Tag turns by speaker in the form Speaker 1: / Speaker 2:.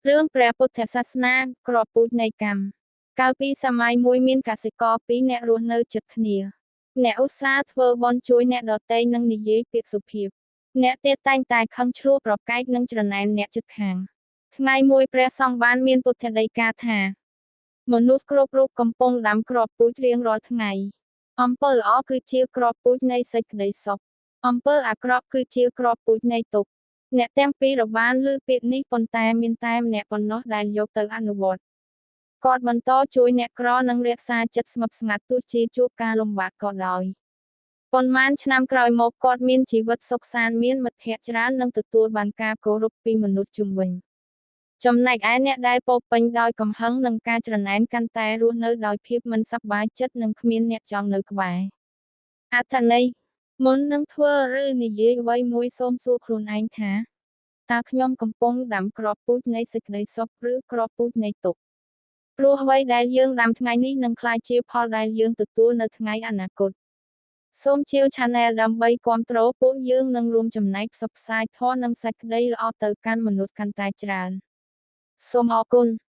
Speaker 1: រឿងព្រះពុទ្ធសាសនា គ្រាប់ពូជនៃកម្ម កាលពីសម័យមួយមានកសិករពីរនាក់រស់នៅជិតគ្នា អ្នកឧស្សាហ៍ធ្វើបុណ្យជួយអ្នកដទៃនិងនិយាយពាក្យសុភាព អ្នកទៀតតែងតែខឹងឈ្លោះប្រកែកនិងច្រណែនអ្នកជិតខាង ថ្ងៃមួយព្រះសង្ឃបានមានពុទ្ធដីកាថា មនុស្សគ្រប់រូបកំពុងដាំគ្រាប់ពូជរៀងរាល់ថ្ងៃ អំពើល្អគឺជាគ្រាប់ពូជនៃសេចក្តីសុខ អំពើអាក្រក់គឺជាគ្រាប់ពូជនៃទុក្ខ អ្នកទាំងពីរបានឮពាក្យនេះប៉ុន្តែមានតែម្នាក់ប៉ុណ្ណោះដែលយកទៅអនុវត្ត គាត់បន្តជួយអ្នកក្រនិងរក្សាចិត្តស្ងប់ស្ងាត់ទោះជាជួបការលំបាកក៏ដោយ ប៉ុន្មានឆ្នាំក្រោយមកគាត់មានជីវិតសុខសាន្តមានមិត្តភក្តិច្រើននិងទទួលបានការគោរពពីមនុស្សជុំវិញ ចំណែកឯអ្នកដែលពោរពេញដោយកំហឹងនិងការច្រណែនកាន់តែរស់នៅដោយភាពមិនសប្បាយចិត្តនិងគ្មានអ្នកចង់នៅក្បែរ អត្ថន័យ មុននឹងធ្វើឬនិយាយអ្វីមួយសូមសួរខ្លួនឯងថា តើខ្ញុំកំពុងដាំគ្រាប់ពូជនៃសេចក្តីសុខឬគ្រាប់ពូជនៃទុក្ខ ព្រោះអ្វីដែលយើងដាំថ្ងៃនេះនឹងក្លាយជាផលដែលយើងទទួលនៅថ្ងៃអនាគត សូមជាវ Channel ដើម្បីគាំទ្រពួកយើងនិងរួមចំណែកផ្សព្វផ្សាយធម៌និងសេចក្តីល្អទៅកាន់មនុស្សកាន់តែច្រើន សូមអរគុណ។